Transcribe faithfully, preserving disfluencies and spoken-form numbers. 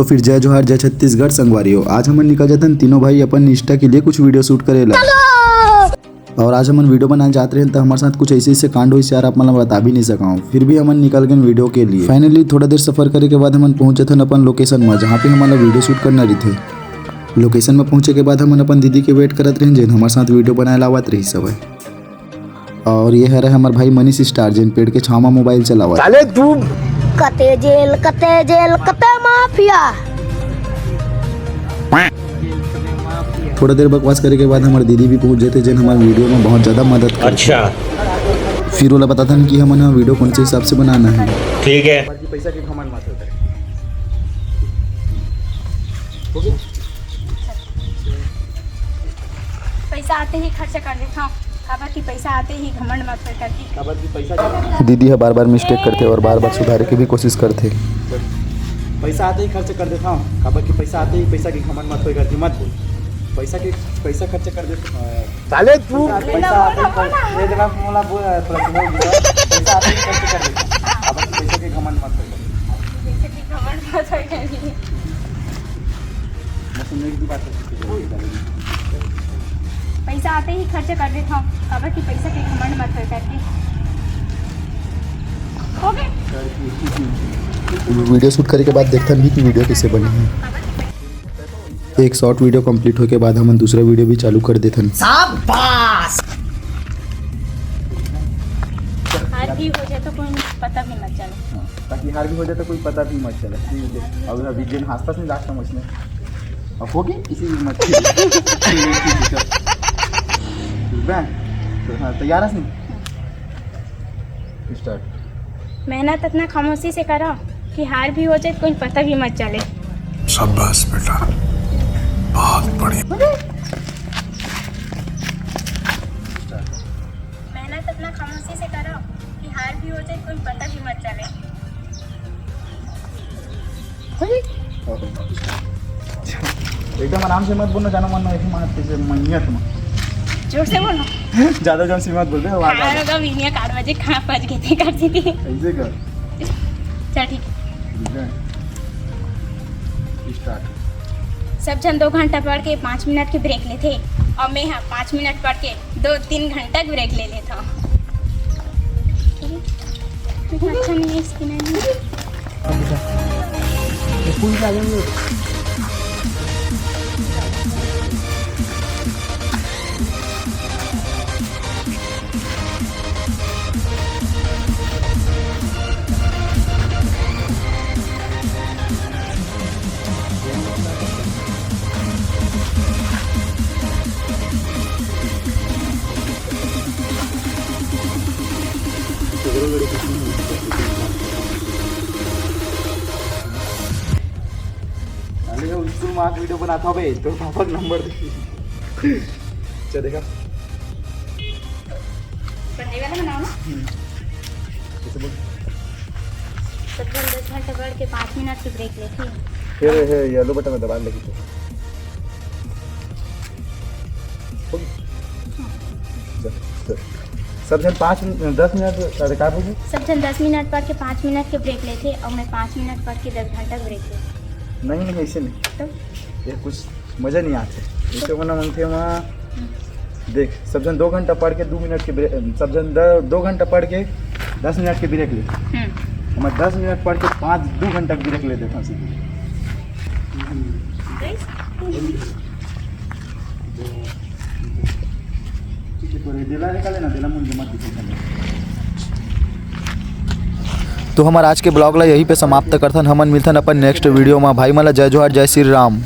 तो फिर जय जोहार, जय छत्तीसगढ़ संगवारी हो। आज हमन निकल जाथन तीनों भाई अपन Insta के लिए कुछ video shoot करे ला। और आज हमन video बनाए जात रहे, तो हमारे साथ कुछ ऐसे ऐसे कांड होइस यार, आप मन ला बता भी नहीं सकाऊं। फिर भी हमन निकल गए video के लिए। Finally थोड़ा देर सफर करे के बाद हमन पहुंच जाथन अपन location में, जहाँ पे हमन ला video shoot करना रहिथे। Location में पहुंचे के बाद हमन अपन दीदी के wait करत रहेन, जेन हमारे साथ video बनाए ला आवत रहिस हवय। और ये हरे हमर भाई मनीष स्टार, जेन पेड़ के छांव म mobile चलावत। साले तू कते जेल, कते जेल, कते माफिया। थोड़ा देर बकवास करे के बाद हमर दीदी भी पहुंच जाथे, जेन हमर video में बहुत ज्यादा मदद करथे। अच्छा। फिर ओला बताथन कि हमन ह video कौन से हिसाब से बनाना है। ठीक है। बाकी पैसा के घमंड मत होता है। पैसा आते ही खर्च कर देथव, काबर कि पैसा आते ही घमंड मत होय करके। काबर कि पैसा दीदी ह बार-बार mistake करथे और बार-बार सुधारे के भी कोशिश करथे। पैसा आते ही खर्च कर देथव, काबर कि पैसा आते ही पैसा के घमंड मत होय करके मत बोल। पैसा के, पैसा खर्च कर देथव। साले तू पैसा, पैसा आते ही खर्च, ये देखा, मोला बोल, थोड़ा सुनो, पैसा आते ही खर्च कर देथव, काबर कि पैसा के घमंड मत होय करके। पैसा के घमंड मत होय करके। पैसा आते ही खर्च कर देथव, काबर कि पैसा के घमंड मत होय करके। हो गए। Video shoot करे के बाद देखथन भी कि video कैसे बने हे। एक short video complete होय के बाद हमन दूसरा video भी चालू कर देथन। शाबाश। हार भी हो जाए तो कोई पता भी मत चले। हाँ, ताकि हार भी हो जाए तो कोई पता भी मत चले। ठीक है। अब अभी जेन हंसता नहीं last में इसमें। अब हो गई इसी में मत। ठीक है। तो हाँ, तैयार है नहीं? Start। मेहनत अतना खामोशी से करो कि हार भी हो जाए तो कोई पता भी मत चले। शाबाश बेटा, बहुत बढ़िया। मेहनत अतना खामोशी से करो कि हार भी हो जाए, कोई पता भी मत चले। एकदम आराम से मत बोलना, जानो मन एक मार से मनिया तुम। जोर से बोलो। ज्यादा जोर से मत बोल दे, आवाज आ रहा। वीनिया काट बजे कहाँ पहुंच गए थे कर दी थी। ऐसे कर। चल ठीक। ठीक है। Start। सब झन दो घंटा पढ़ के पाँच मिनट के break लेथे और मैं हाँ पाँच मिनट पढ़ के दो तीन घंटा के break ले लेथव। कुछ अच्छा नहीं है इसकी, नहीं। अरे, वो स्कूल में आके video बनाता हूँ बे, तो पापा का नंबर दे। चल देखा। पढ़ाई वाला बनाओ ना। हम्म। जैसे बोल। सब झन दस घंटा पढ़ के पाँच मिनट की break लेती। ये, ये yellow button में दबा लेगी तो। बोल। चल, चल। सब झन पाँच मिनट, दस मिनट, अरे, का बोली? सब झन दस मिनट पढ़ के पाँच मिनट के break लेथे और मैं पाँच मिनट पढ़ के दस घंटा break लेती। नहीं, नहीं, ऐसे नहीं। तो? ये कुछ मजा नहीं आते। जैसे ओमन मांगथे वहाँ, देख, सब झन दो घंटा पढ़ के दो मिनट के break, सब झन द-, दो घंटा पढ़ के दस मिनट के break ले। हम्म। मैं दस मिनट पढ़ के पाँच, दो घंटा के break ले देता हूँ सीधे। ठीक है, तो ये डेला निकाले ना, डेला मुझे मत दिखाई। तो हमर आज के vlog ला यहीं पे समाप्त करथन। हमन मिलथन अपन next video मा। भाई मन ला जय जोहार, जय श्री राम।